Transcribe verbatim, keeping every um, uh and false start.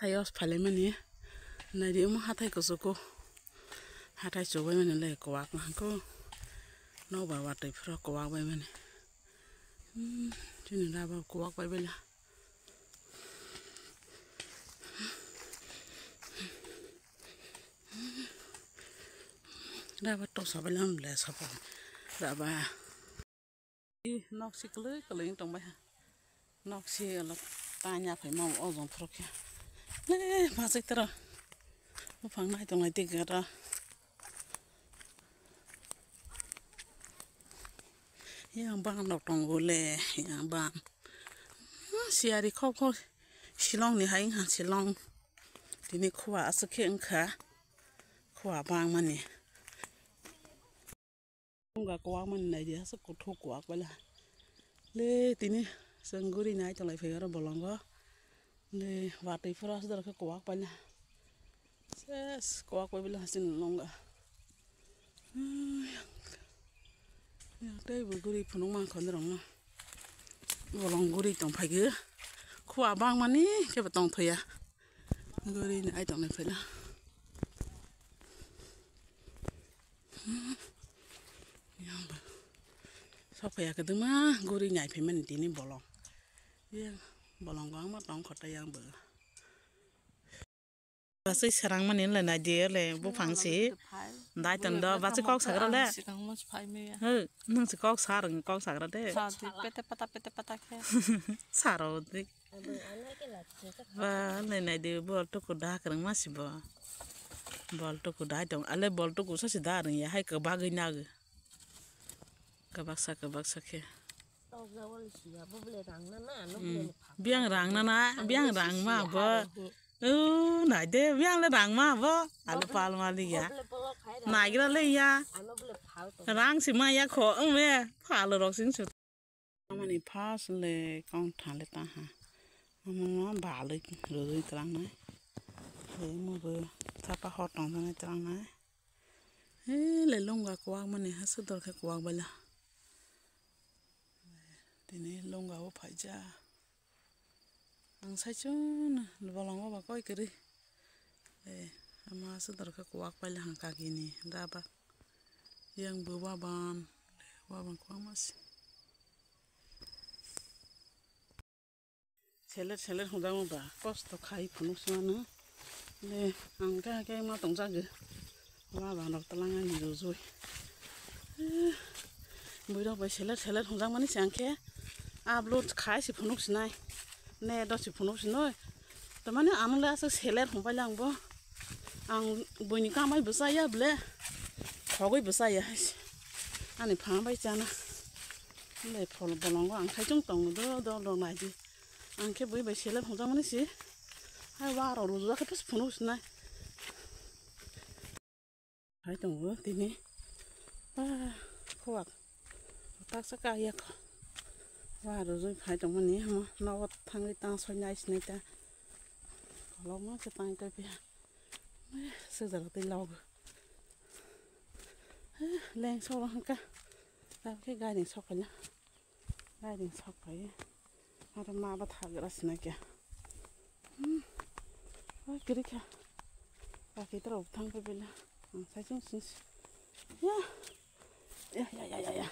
Hathai os phailaimani. Naidi omo hathai kusuku. Hathai chubaimanile kwak nangkuk. Nokbar watwi phuru kwak baimani. Hmm, chini rubber kwak bai baila. Rubber tosa baila le sapa. Rubber. Nok si kwlwi kwlwi wng tong bai ha. Nok si alok tanya phai ma ojong phuru khe. Le majik tara. Buphang nai tong lai tik gara. Yang bang nok tongo le, yang bang. Hmm, siyari khok khok Shillong ni hai wngkha Shillong. Tini khua aswk khe wngkha. Khua bang mani. Wngkha kwak mani naidi aswk kuthuk kwak baila. Le tini chwng guri nai tong lai phai oro bolongo. Le watwi phuru aswk dorkhe kwak baila. Ses kwak bai bwla hasing nungga. Yang tei bo guri phunuk mang khon rong no. Bolong guri tong phai ge. Khua bang mani khe bo tong thoya. Guri ni ai tong nai phaila. Yang bo. Sok phai ya kedema guri nyai phai mani tini bolong. Yang bolong gong ma tong khota yang bo. Basai serang mani le nai di le buphang si. Dai tong do basai kok sagra le. He, nang si kok sar, kok sagra de. Saro di. Ba le nai di bol tuku da krang ma si bo. Bol tuku dai tong. Ale bol tuku sa si da rang ya hai ke bagwi nag. Kabaksa kabaksa khe. Biang rang nana, biang rang ma bo. U nai de, biang le rang ma bo. Alu pal mali ya. Naigra le ya. Rang si ma ya kho, ung me. Pal rok sing su. Amani phas le kong tha le ta ha. Amo ma balai roi trang nai. Le mo bo thapa hot tong nai trang nai. He le longga kwak mani ha sudor khe kwak baila. Tini longga o phaija. Ang saichung bolongo ba koi kwrwi. Le ama sudor khe kwak baila hang kagini da ba. Yang bo waban, waban kwak masi. Seler seler hwnjakma ba kosto khai phunuk swnano. Le ang khe khe ma tongjago. Wa ba nok twlang ani rujui. Buirok bai seler seler hwnjakmani se ang khe upload khai se phunuk sinai. Ne do se phunuk sinoi. Tamani ano le aswk seler hwnpai lang bo. Ang buini kamai bwchaya ble. Khogwi bwchaya. Ani pha bai chana. Le phol bolongo ang khai chung tongo do do do nai di. Ang khe bui bai selek hwnjakmani si. Hai wa rok rujak khe phunuk sinai. Hai tongo tini. Ah, khuak. Taksa ka yak. Wa rujui phai tongmani hamo nogo thangwi tang soi nai sinai ta. Kolokma khe tang kai phi. Sejak tei log. Leng sok hangka. Tabukhe gairing sok kaina. Gairing sok kai. Aro ma ba thagra sina kya. Hmm. Oi kiri kya. Kaki tro thang pe bela. Ang sai chung sins. Ya. Ya ya ya ya ya.